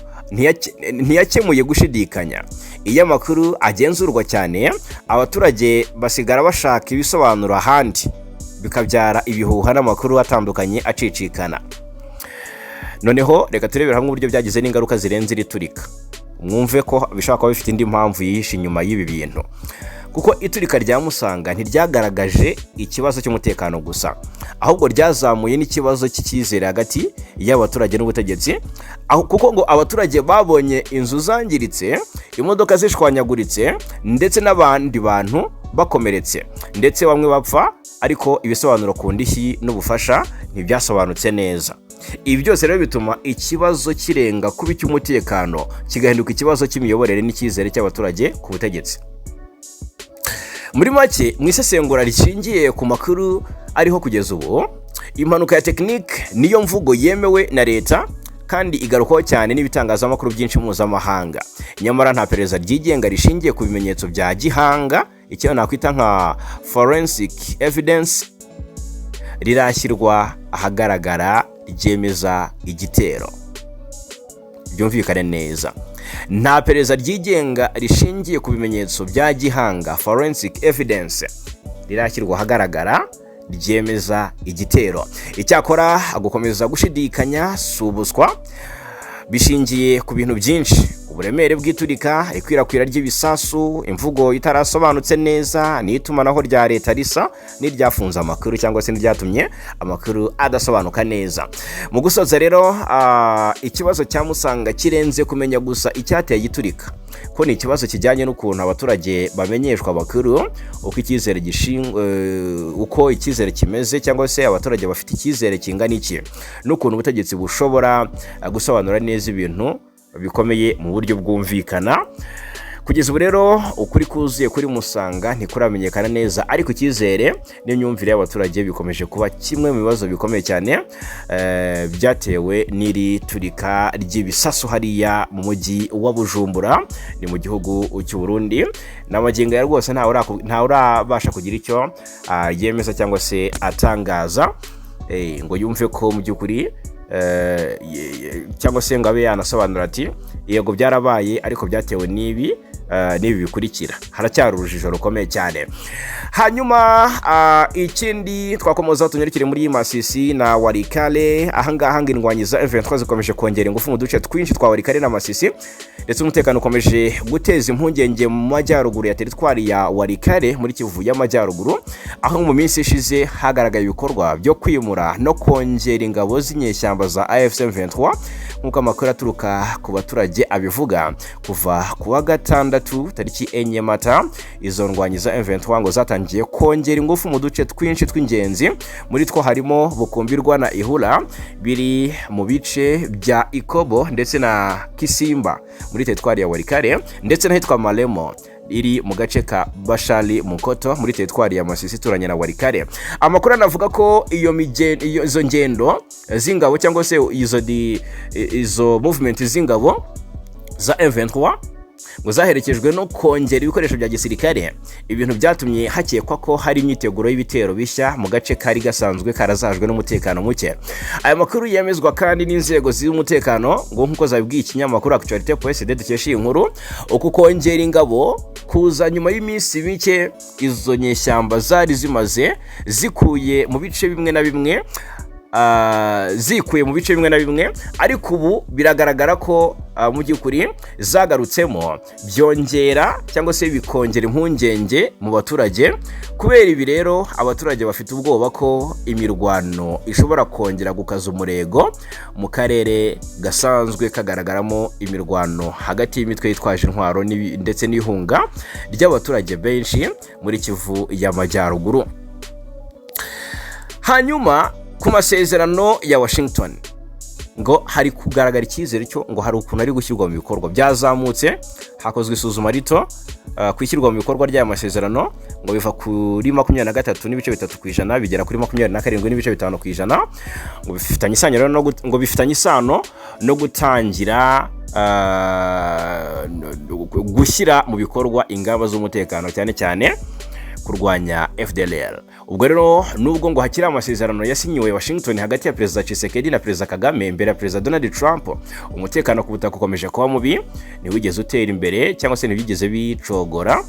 ntiyakemuye gushidikanya. Iyo amakuru agenzurwa cyane, abaturage basigara bashaka ibisobanuro ahandi, bikabyara ibihuha n'amakuru atandukanye acicikana. Noneho reka turebere hamwe uburyo byagize n'ingaruka zirenze iri turika. Mwumve ko bishobora kuba bifite indi mpamvu yihishe inyuma y'ibi bintu, kuko iturika rya Musanga ntiryagaragaje ikibazo cy'umutekano gusa, ahubwo ryazamuye n'ikibazo cy'icyizere hagati y'abaturage n'ubutegetsi, aho kuko ngo abaturage babonye inzu zangiritse, imodoka zishwanyaguritse, ndetse n'abandi bantu bakomeretse, ndetse bamwe bapfa, ariko ibisobanuro ku ndishyi n'ubufasha ntibyasobanutse neza. Ibi byose rero bituma ikibazo kirenga kuba icy'umutekano, kigahinduka ikibazo cy'imiyoborere n'icyizere cy'abaturage ku butegetsi. Muri make, mu isesengura rishingiye ku makuru ariho kugeza ubu, impanuka ya tekinike niyo mvugo yemewe na leta kandi igarukwaho cyane n'ibitangazamakuru byinshi mpuzamahanga. Nyamara nta perereza ryigenga rishingiye ku bimenyetso bya gihanga, icyo nakwita nka forensic evidence, rirashyirwa ahagaragara ryemeza igitero. Byumvikane neza, nta perereza ryigenga rishingiye ku bimenyetso bya gihanga, forensic evidence, rirashyirwa ahagaragara ryemeza igitero. Icyakora gukomeza gushidikanya si ubuswa, bishingiye ku bintu byinshi: uburemere bw'iturika, ikwirakwira ry'ibisasu, imvugo itarasobanutse neza n'itumanaho rya leta risa n'iryafunze amakuru cyangwa se n'iryatumye amakuru adasobanuka neza. Mu gusoza rero, ikibazo cya Musanga kirenze kumenya gusa icyateye igiturika, ko ni ikibazo kijyanye n'ukuntu abaturage bamenyeshwa amakuru, uko icyizere kimeze cyangwa se abaturage bafite icyizere kingana iki, n'ukuntu ubutegetsi bushobora gusobanura neza ibintu bikomeye mu buryo bwumvikana. Kugeza ubu rero ukuri kuzuye kuri Musanga ntikuramenyekana neza, ariko icyizere n'imyumvire y'abaturage bikomeje kuba kimwe mu bibazo bikomeye cyane byatewe n'iri turika ry'ibisasu hariya mu mujyi wa Bujumbura, ni mu gihugu cy'u Burundi. N'amagingo ya rwose ntawe urabasha kugira icyo yemeza cyangwa se atangaza ngo yumve ko mu by'ukuri cyangwa se ngo abe yanasobanura ati: "Yego, byarabaye, ariko byatewe n'ibi n'ibi bikurikira." Haracyari urujijo rukomeye cyane. Hanyuma ikindi twakomoza, tunyarukire muri Masisi na Walikale. Ahangaha ngo indwanyi za M23 zikomeje kongera ingufu mu duce twinshi twa Walikale na Masisi, ndetse umutekano ukomeje guteza impungenge mu majyaruguru ya teritwari ya Walikale muri Kivu y'Amajyaruguru, aho mu minsi ishize hagaragaye ibikorwa byo kwimura no kongera ingabo z'inyeshyamba za AFC M23. Nk'uko amakuru aturuka ku baturage abivuga, kuva ku wa gatandatu tariki 4 Mata, izo ndwanyi za M23 ngo zatangiye kongera ingufu mu duce twinshi tw'ingenzi. Muri two harimo Bukumbirwa na Ihura biri mu bice bya Ikobo, ndetse na Kisimba muri teritwari ya Walikale, ndetse n'ahitwa Malemo. Iri mu gace ka Bashali Mukoto muri teritwari ya Masisi ituranye na Walikale. Amakuru anavuga ko izo ngendo z'ingabo cyangwa se izo movement z'ingabo za M23 ngo zaherekejwe no kongera ibikoresho bya gisirikare, ibintu byatumye hakekwa ko hari imyiteguro y'ibitero bishya mu gace kari gasanzwe karazajwe n'umutekano muke. Aya makuru yemezwa kandi n'inzego z'umutekano, ngo nk'uko zabibwiye ikinyamakuru Actualité.cd dukesha iyi nkuru. Uku kongera ingabo kuza nyuma y'iminsi mike izo nyeshyamba zari zimaze zikuye mu bice bimwe na bimwe, zikuye mu bice bimwe na bimwe, ariko ubu biragaragara ko mu by'ukuri zagarutsemo, byongera cyangwa se bikongera impungenge mu baturage. Kubera ibi rero, abaturage bafite ubwoba ko imirwano ishobora kongera gukaza umurego mu karere gasanzwe kagaragaramo imirwano hagati y'imitwe yitwaje intwaro ndetse n'ihunga ry'abaturage benshi muri Kivu y'Amajyaruguru. Hanyuma ku masezerano ya Washington, ngo hari kugaragara icyizere cyo ngo hari ukuntu ari gushyirwa mu bikorwa. Byazamutse, hakozwe isuzuma rito ku ishyirwa mu bikorwa ry'aya masezerano, ngo biva kuri 23.3% bigera kuri 27.5%. Ngo bifitanye isano no gutangira gushyira mu bikorwa ingamba z'umutekano, cyane cyane kurwanya FDLR. Ubwo rero nubwo ngo hakiri amasezerano yasinyiwe Washington hagati ya Perezida Tshisekedi na Perezida Kagame mbere ya Perezida Donald Trump, umutekano ku butaka ukomeje kuba mubi, ntiwigeze utera imbere cyangwa se ntibigeze bicogora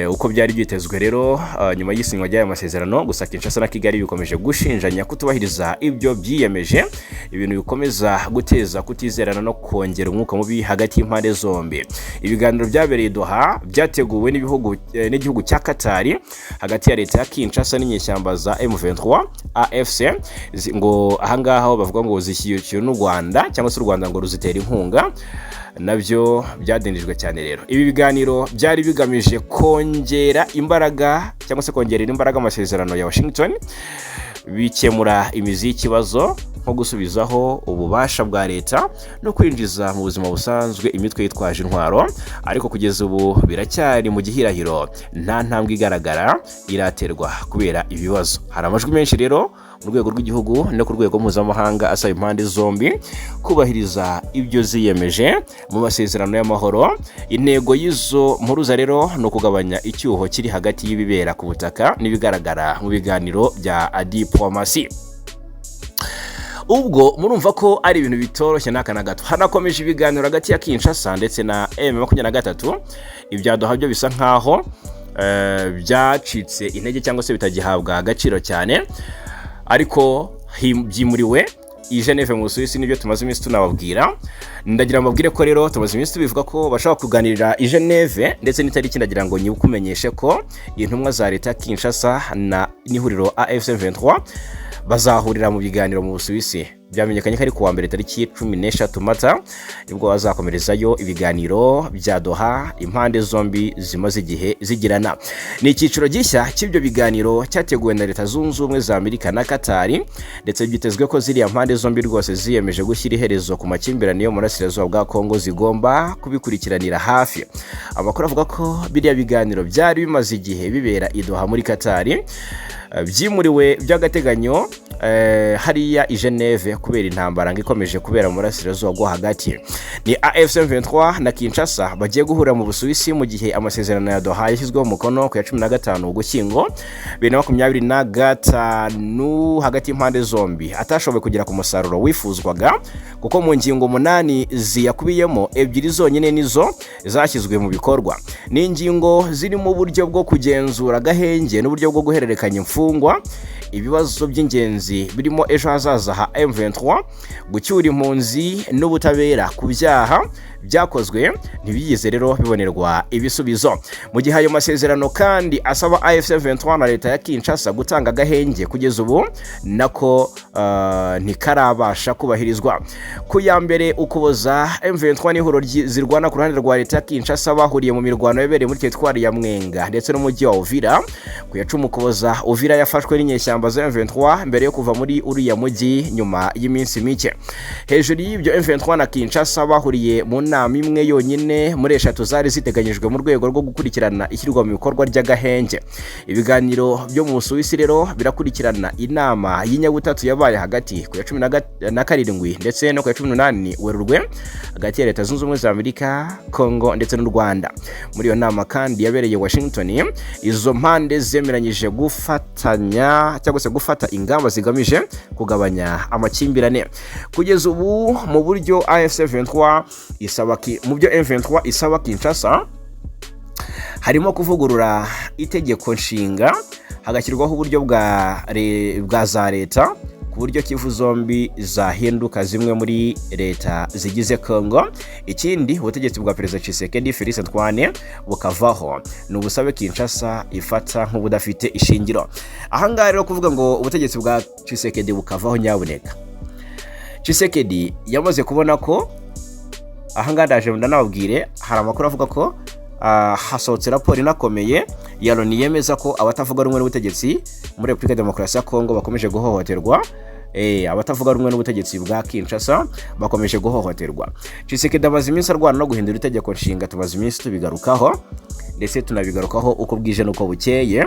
uko byari byitezwe. Rero nyuma y'isinywa ry'aya masezerano gusa, Kinshasa na Kigali bikomeje gushinjanya kutubahiriza ibyo byiyemeje, ibintu bikomeza guteza kutizerana no kongera umwuka mubi hagati y'impande zombi. Ibiganiro byabereye i Doha byateguwe n'ibihugu n'igihugu cya Katari hagati ya leta ya Kinshasa n'inyeshyamba za M23 AFC, ngo ahangaha ho bavuga ngo zishyigikiwe n'u Rwanda cyangwa se u Rwanda ngo ruzitera inkunga, nabyo byadindijwe cyane. Rero ibi biganiro byari bigamije kongera imbaraga cyangwa se kongerera imbaraga amasezerano ya Washington, bikemura imizi y'ikibazo nko gusubizaho ububasha bwa leta no kwinjiza mu buzima busanzwe imitwe yitwaje intwaro, ariko kugeza ubu biracyari mu gihirahiro, nta ntambwe igaragara iraterwa kubera ibibazo. Hari amajwi menshi rero mu rwego rw'igihugu no ku rwego mpuzamahanga asaba impande zombi kubahiriza ibyo ziyemeje mu masezerano y'amahoro. Intego y'izo mpuruza rero ni ukugabanya icyuho kiri hagati y'ibibera ku butaka n'ibigaragara mu biganiro bya diplomasi. Ubwo murumva ko ari ibintu bitoroshye n'aka na gato. Hanakomeje ibiganiro hagati ya Kinshasa ndetse na M23. Ibya Doha byo bisa nkaho byacitse intege cyangwa se bitagihabwa agaciro cyane, ariko byimuriwe i Geneve mu Busuwisi, nibyo tumaze iminsi tunababwira. Ndagira ngo mbabwire ko rero tumaze iminsi tubivuga ko bashobora kuganirira i Geneve ndetse n'itariki. Ndagira ngo nyikumenyeshe ko intumwa za leta ya Kinshasa na n'ihuriro AFC 23 bazahurira mu biganiro mu Busuwisi. Byamenyekanye ko ari kuwa mbere tariki 13 Mata, nibwo bazakomerezayo ibiganiro bya Doha impande zombi zimaze igihe zigirana. Ni icyiciro gishya cy'ibyo biganiro cyateguwe na Leta Zunze Ubumwe za Amerika na Katari, ndetse byitezwe ko ziriya mpande zombi rwose ziyemeje gushyira iherezo ku makimbirane yo mu burasirazuba bwa Kongo zigomba kubikurikiranira hafi. Amakuru avuga ko biriya biganiro byari bimaze igihe bibera i Doha muri Katari byimuriwe by'agateganyo hariya i Geneve kubera intambara ngo ikomeje kubera mu burasirazuba bwo hagati. Ni AFC M23 na Kinshasa bagiye guhurira mu Busuwisi mu gihe amasezerano ya Doha yashyizweho umukono ku ya 15 Ugushyingo 2025 hagati y'impande zombi atashoboye kugera ku musaruro wifuzwaga, kuko mu ngingo umunani ziyakubiyemo, ebyiri zonyine nizo zashyizwe mu bikorwa. Ni ingingo zirimo uburyo bwo kugenzura agahenge n'uburyo bwo guhererekanya imfungwa. Ibibazo by'ingenzi birimo ejo hazaza ha M23, gucyura impunzi n'ubutabera ku byaha byakozwe ntibigeze rero bibonerwa ibisubizo. Mu gihe ayo masezerano kandi asaba AFC 23 na leta ya Kinshasa gutanga agahenge, kugeza ubu nako ntikarabasha kubahirizwa. Ku ya mbere Ukuboza, M23 n'ihuriro zirwana ku ruhande rwa leta ya Kinshasa bahuriye mu mirwano yabereye muri teritwari ya Mwenga ndetse n'umujyi wa Uvira. Ku ya 10 Ukuboza, Uvira yafashwe n'inyeshyamba za M23 mbere yo kuva muri uriya mujyi nyuma y'iminsi mike. Hejuru y'ibyo, M23 na Kinshasa bahuriye mu nama inama imwe yonyine muri eshatu zari ziteganyijwe mu rwego rwo gukurikirana ishyirwa mu bikorwa ry'agahenge. Ibiganiro byo mu Busuwisi rero birakurikirana inama y'inyabutatu yabaye hagati ku ya 17 ndetse no ku ya 18 Werurwe hagati ya Leta Zunze Ubumwe za Amerika, Congo ndetse n'u Rwanda. Muri iyo nama kandi yabereye Washington, izo mpande zemeranyije gufatanya cyangwa se gufata ingamba zigamije kugabanya amakimbirane. Kugeza ubu mu buryo AFC 23 isaba mu byo M23 isaba Kinshasa harimo kuvugurura itegeko nshinga, hagashyirwaho uburyo bwa za leta ku buryo Kivu zombi zahinduka zimwe muri leta zigize Congo. Ikindi, ubutegetsi bwa Perezida Tshisekedi Felix Antoine bukavaho. Ni ubusabe Kinshasa ifata nk'ubudafite ishingiro. Ahangaha rero kuvuga ngo ubutegetsi bwa Tshisekedi bukavaho, nyabuneka, Tshisekedi yamaze kubona ko ahangaha ndaje ndanababwire, hari amakuru avuga ko hasohotse raporo inakomeye ya Loni yemeza ko abatavuga rumwe n'ubutegetsi muri Repubulika ya Demokarasi ya Kongo bakomeje guhohoterwa. Abatavuga rumwe n'ubutegetsi bwa Kinshasa bakomeje guhohoterwa. Tshisekedi amaze iminsi arwana no guhindura itegeko nshinga, tumaze iminsi tubigarukaho ndetse tunabigarukaho uko bwije n'uko bukeye.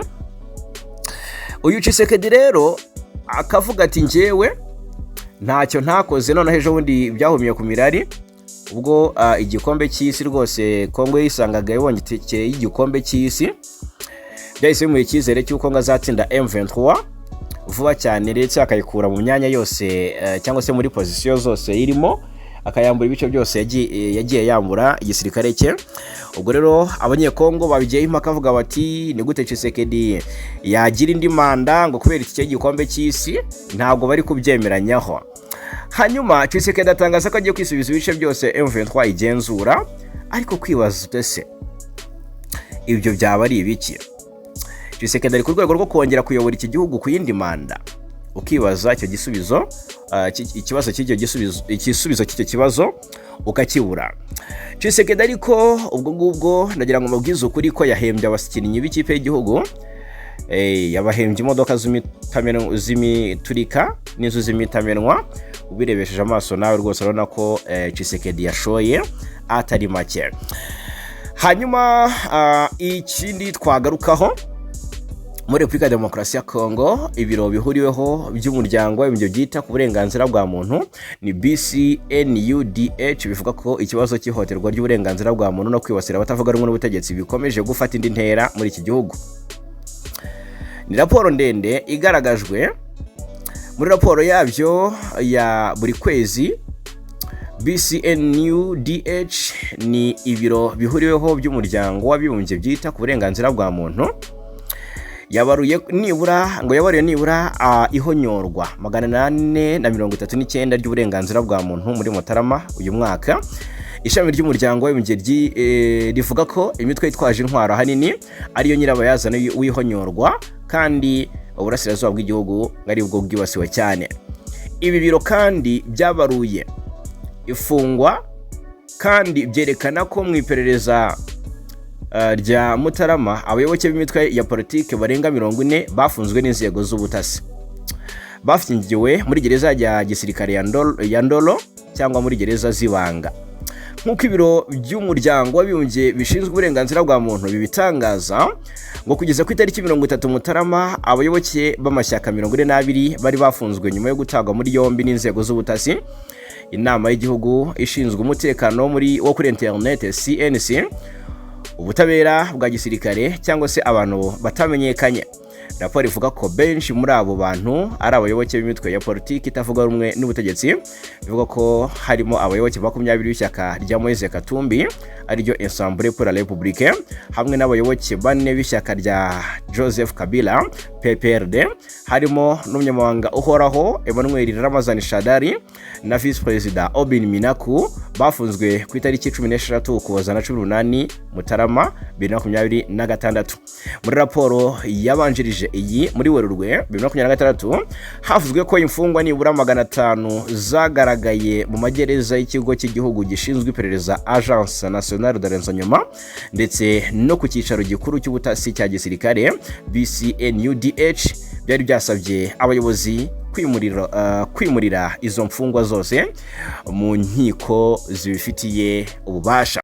Uyu Tshisekedi rero akavuga ati: "Njyewe ntacyo ntakoze." Noneho ejo bundi byahumiye ku mirari ubwo igikombe cy'isi rwose Kongo yisangaga ibonye itike y'igikombe cy'isi, byahise bimuha icyizere cy'uko ngo azatsinda M23 vuba cyane, ndetse akayikura mu myanya yose cyangwa se muri position zose irimo, akayambura ibice byose yagiye yambura igisirikare cye. Ubwo rero Abanyekongo babigiyeho impaka, bavuga bati: "Ni gute Tshisekedi yagira indi manda ngo kubera itike y'igikombe cy'isi?" Ntabwo bari kubyemeranyaho. Hanyuma Tshisekedi atangaza ko agiye kwisubiza ibice byose M23 igenzura, ariko kwibaza utese ibyo byaba ari ibiki? Tshisekedi ari ku rwego rwo kongera kuyobora iki gihugu ku yindi manda? Ukibaza icyo gisubizo, ikibazo cy'icyo gisubizo, igisubizo cy'icyo kibazo ukakibura. Tshisekedi ariko ubwo ngubwo ndagira ngo mbabwize ukuri ko yahembye abakinnyi b'ikipe y'igihugu, yabahembye imodoka z'imiturika n'inzu z'imitamenwa. Ubirebesheje amaso nawe rwose urabona ko Tshisekedi yashoye atari make. Hanyuma ikindi twagarukaho muri Repubulika ya Demokarasi ya Kongo, ibiro bihuriweho by'umuryango w'abibumbye byita ku burenganzira bwa muntu ni BCNUDH, bivuga ko ikibazo cy'ihohoterwa ry'uburenganzira bwa muntu no kwibasira abatavuga rumwe n'ubutegetsi bikomeje gufata indi ntera muri iki gihugu. Ni raporo ndende igaragajwe muri raporo yabyo ya buri kwezi. BCNUDH ni ibiro bihuriweho by'umuryango w'abibumbye byita ku burenganzira bwa muntu, yabaruye nibura ngo yabaruye nibura ihonyorwa 839 ry'uburenganzira bwa muntu muri Mutarama uyu mwaka. Ishami ry'umuryango w'abibumbye rivuga ko imitwe yitwaje intwaro ahanini ariyo nyirabayazana w'ihonyorwa, kandi uburasirazuba bw'igihugu ari bwo bwibasiwe cyane. Ibi biro kandi byabaruye ifungwa, kandi byerekana ko mu iperereza rya Mutarama abayoboke b'imitwe ya politiki barenga 40 bafunzwe n'inzego z'ubutasi, bafungiwe muri gereza ya gisirikare ya Ndolo cyangwa muri gereza z'ibanga. Nk'uko ibiro by'umuryango w'abibumbye bishinzwe uburenganzira bwa muntu bibitangaza, ngo kugeza ku itariki 30 Mutarama abayoboke b'amashyaka 42 bari bafunzwe nyuma yo gutabwa muri yombi n'inzego z'ubutasi, Inama y'Igihugu ishinzwe umutekano wo kuri interineti CNC, ubutabera bwa gisirikare cyangwa se abantu batamenyekanye. Raporo ivuga ko benshi muri abo bantu ari abayoboke b'imitwe ya politiki itavuga rumwe n'ubutegetsi. Bivuga ko harimo abayoboke 20 b'ishyaka rya Moise Katumbi, ariryo Ensemble pour la République, hamwe n'abayoboke bane b'ishyaka rya Joseph Kabila, PPRD, harimo n'umunyamabanga uhoraho Emmanuel Ramazani Shadari na visi perezida Aubin Minaku, bafunzwe ku itariki 16 Ukuboza na 18 Mutarama 2026. Muri raporo yabanjirije iyi muri Werurwe 2026, havuzwe ko imfungwa nibura 500 zagaragaye mu magereza y'ikigo cy'igihugu gishinzwe iperereza, Agence Nationale de Renseignement, ndetse no ku cyicaro gikuru cy'ubutasi cya gisirikare. BCNUDH byari byasabye abayobozi kwimurira izo mfungwa zose mu nkiko zibifitiye ububasha.